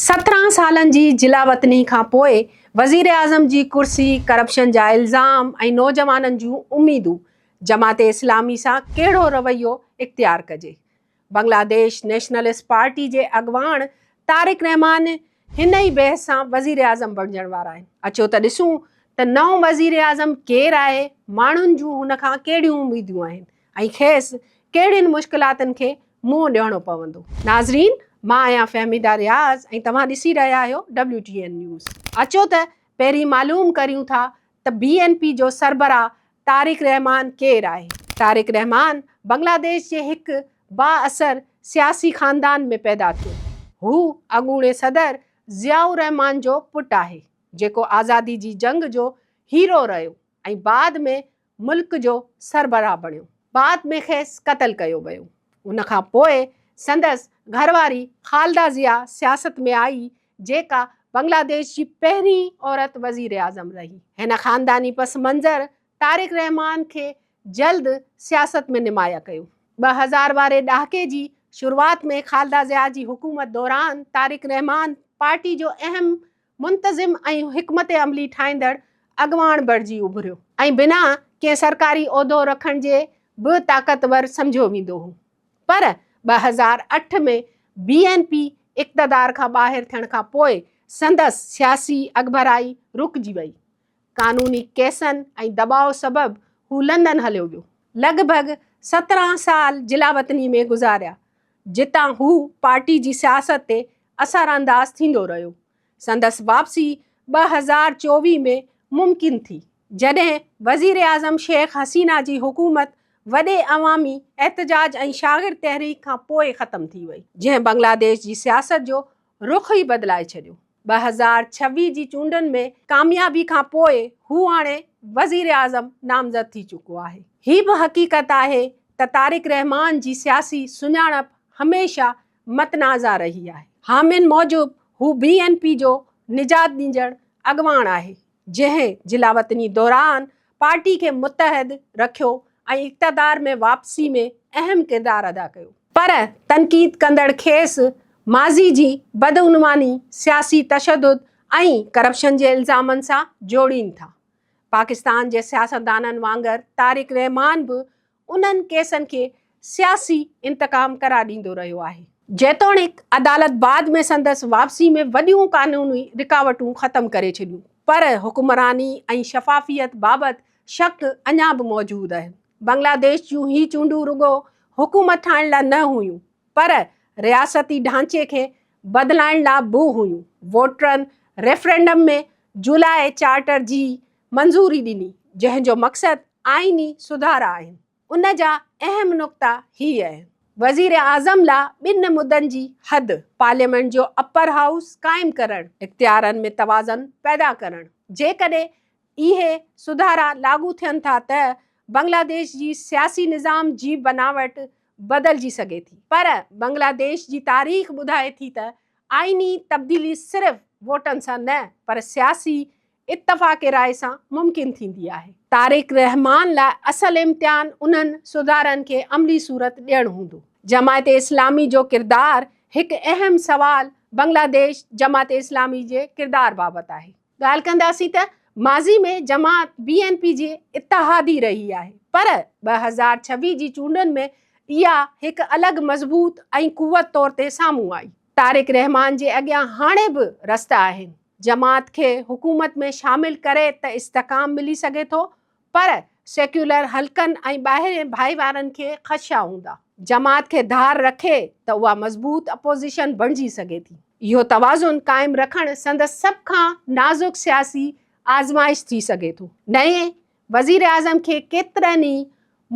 17 سالن جي جلاوطني کان پوء وزيراعظم جي ڪرسي، ڪرپشن جا الزام ۽ نوجوانن جون اميدون، جماعت اسلامي سان ڪهڙو رويو اختيار ڪجي؟ بنگلاديش نيشنلسٽ پارٽي جي اڳواڻ طارق رحمان هن ئي بحث سان وزيراعظم بڻجڻ وارا آهن. اچو ته ڏسون ته نئون وزيراعظم ڪير آهي، ماڻهن جون هن کان ڪهڙيون اميدون آهن ۽ کيس ڪهڙين مشڪلاتن کي منهن ڏيڻو پوندو. ناظرين مان آهيان فهميده رياض ۽ توهان ڏسي رهيا آهيو ڊبليو ٽي اين نيوز. اچو ته پهرين معلوم ڪريون ٿا ته بي اين پي جو سربراهه طارق رحمان ڪير آهي؟ طارق رحمان بنگلاديش جي هڪ بااثر سياسي خاندان ۾ پيدا ٿيو. هو اڳوڻي صدر ضياء الرحمان جو پٽ آهي، جيڪو آزادي جي جنگ جو هيرو رهيو ۽ بعد ۾ ملڪ جو سربراهه بڻيو. بعد ۾ کيس قتل ڪيو ويو. ان کان پوء سندس گهرواري خالده ضياء سياست ۾ آئي، جيڪا بنگلاديش جي پهرين عورت وزيراعظم رهي. هن خانداني پس منظر طارق رحمان کي جلد سياست ۾ نمايان ڪيو. 2000 واري ڏهاڪي جي شروعات ۾ خالده ضياء جي حڪومت دوران طارق رحمان پارٽي جو اهم منتظم ۽ حڪمت عملي ٺاهيندڙ اڳواڻ بڻجي اڀريو ۽ بنا ڪنهن سرڪاري عهدو رکڻ جي به طاقتور سمجهيو ويندو هو. پر 2008 ۾ بي اين پي اقتدار کان ٻاهر ٿيڻ کان پوء سندس سياسي اڳڀرائي رڪجي وئي. قانوني ڪيسن ۽ دٻاء سبب هو لندن هليو ويو. لڳ ڀڳ 17 سال جلاوطني ۾ گذاريا، جتان هو پارٽي جي سياست تي اثرانداز ٿيندو رهيو. سندس واپسي 2024 ۾ ممڪن ٿي، جڏهن وزيراعظم شيخ حسينه جي حڪومت وڏي عوامي احتجاج ۽ شاگرد تحريڪ کان پوء ختم ٿي وئي، جنهن بنگلاديش جي سياست جو رخ ئي بدلائي ڇڏيو. 2026 جي چونڊن ۾ ڪاميابي کان پوء هو هاڻي وزيراعظم نامزد ٿي چڪو آهي. هي به حقيقت آهي ته طارق رحمان جي سياسي سڃاڻپ هميشه متنازع رهي آهي. حامين موجب هو بي اين پي جو نجات ڏيندڙ اڳواڻ آهي، جنهن جلاوطني دوران پارٽي کي متحد رکيو ۽ اقتدار ۾ واپسي ۾ اهم ڪردار ادا ڪيو. پر تنقيد ڪندڙ کيس ماضي جي بدعنواني، سياسي تشدد ۽ ڪرپشن جي الزامن سان جوڙين ٿا. پاڪستان جي سياستدانن وانگر طارق رحمان به انهن ڪيسن کي سياسي انتقام قرار ڏيندو رهيو آهي. جيتوڻيڪ عدالت بعد ۾ سندس واپسي ۾ وڏيون قانوني رڪاوٽون ختم ڪري ڇڏيون، پر حڪمراني ۽ شفافيت بابت شڪ اڃا به موجود آهن. بنگلاديش جون هي چونڊون رڳو حڪومت ٺاهڻ لاء نه هيون، پر رياستي ڍانچي کي بدلائڻ لاء به هيون. ووٽرن ريفرنڊم ۾ جولاء چارٽر جي منظوري ڏني، جنهن جو مقصد آئيني سڌارا آهن. ان جا اهم نقطا هي آهن. وزيراعظم لا ٻن مدن جي حد، پارليامينٽ جو اپر هائوس قائم ڪرڻ، اختيارن ۾ توازن پيدا ڪرڻ. جيڪڏهن اهي سڌارا لاڳو ٿين ٿا ته بنگلاديش جي سياسي نظام جي بناوٽ بدلجي سگهي ٿي. پر بنگلاديش جي تاريخ ٻڌائي ٿي ته آئيني تبديلي صرف ووٽن سان نه پر سياسي اتفاق راء سان ممڪن ٿيندي آهي. طارق رحمان لاء اصل امتحان انهن سڌارن کي عملي صورت ڏيڻ هوندو. جماعت اسلامي جو ڪردار هڪ اهم سوال بنگلاديش جماعت اسلامي جي ڪردار بابت آهي. ڳالهه ڪنداسين ته ماضي ۾ جماعت بي اين پي جي اتحادي رهي آهي پر 2026 جي چونڊن ۾ اها هڪ الڳ مضبوط ۽ قوت طور تي سامهون آئي. طارق رحمان جي اڳيان هاڻي به رستا آهن. جماعت کي حڪومت ۾ شامل ڪري ته استحڪام ملي سگهي ٿو پر سيڪيولر حلقن ۽ ٻاهرين ڀائيوارن کي خدشا هوندا. جماعت کي ڌار رکي ته اها مضبوط اپوزيشن بڻجي سگهي ٿي. اهو توازن قائم رکڻ سندس سڀ کان نازڪ سياسي آزمائش ٿي سگهي ٿو. نئين وزيراعظم کي ڪيترن ئي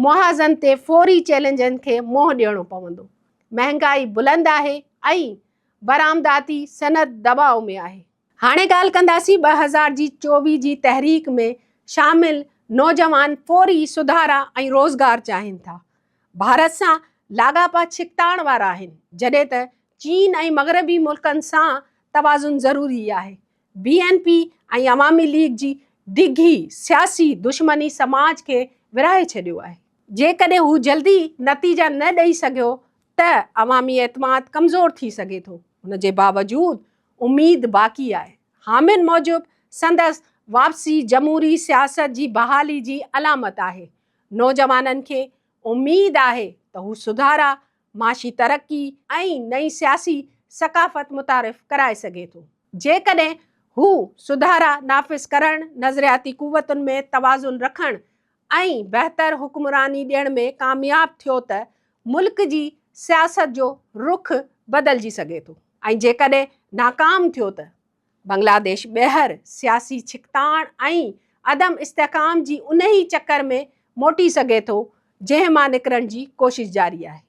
محاذن تي فوري چئلينجن کي منهن ڏيڻو پوندو. مهانگائي بلند آهي ۽ برآمداتي صنعت دٻاء ۾ آهي. هاڻي ڳالهه ڪنداسين 2000 جي 24 جي تحريڪ ۾ شامل نوجوان فوري سڌارا ۽ روزگار چاهين ٿا. ڀارت سان لاڳاپا ڇڪتاڻ وارا آهن، جڏهن ته چين ۽ مغربي ملڪن سان توازن ضروري آهي. بي اين پي ۽ عوامي ليگ جي ڊگهي سياسي دشمني سماج کي ورهائي ڇڏيو آهي. جيڪڏهن هو جلدي نتيجا نه ڏئي سگهيو ته عوامي اعتماد ڪمزور ٿي سگهي ٿو. ان جي باوجود اميد باقي آهي. حامين موجب سندس واپسي جمهوري سياست جي بحالي جي علامت آهي. نوجوانن کي اميد آهي ته هو سڌارا، معاشي ترقي ۽ نئين سياسي ثقافت متعارف ڪرائي سگهي ٿو. جيڪڏهن هو سڌارا نافذ ڪرڻ، نظرياتي قوتن ۾ توازن رکڻ ۽ بهتر حڪمراني ڏيڻ ۾ ڪامياب ٿيو ته ملڪ جي سياست جو رخ بدلجي سگهي ٿو ۽ جيڪڏهن ناڪام ٿيو ته بنگلاديش ٻيهر سياسي ڇڪتاڻ ۽ عدم استحڪام جي انهي چڪر ۾ موٽي سگهي ٿو جنهن مان نڪرڻ جي ڪوشش جاري آهي.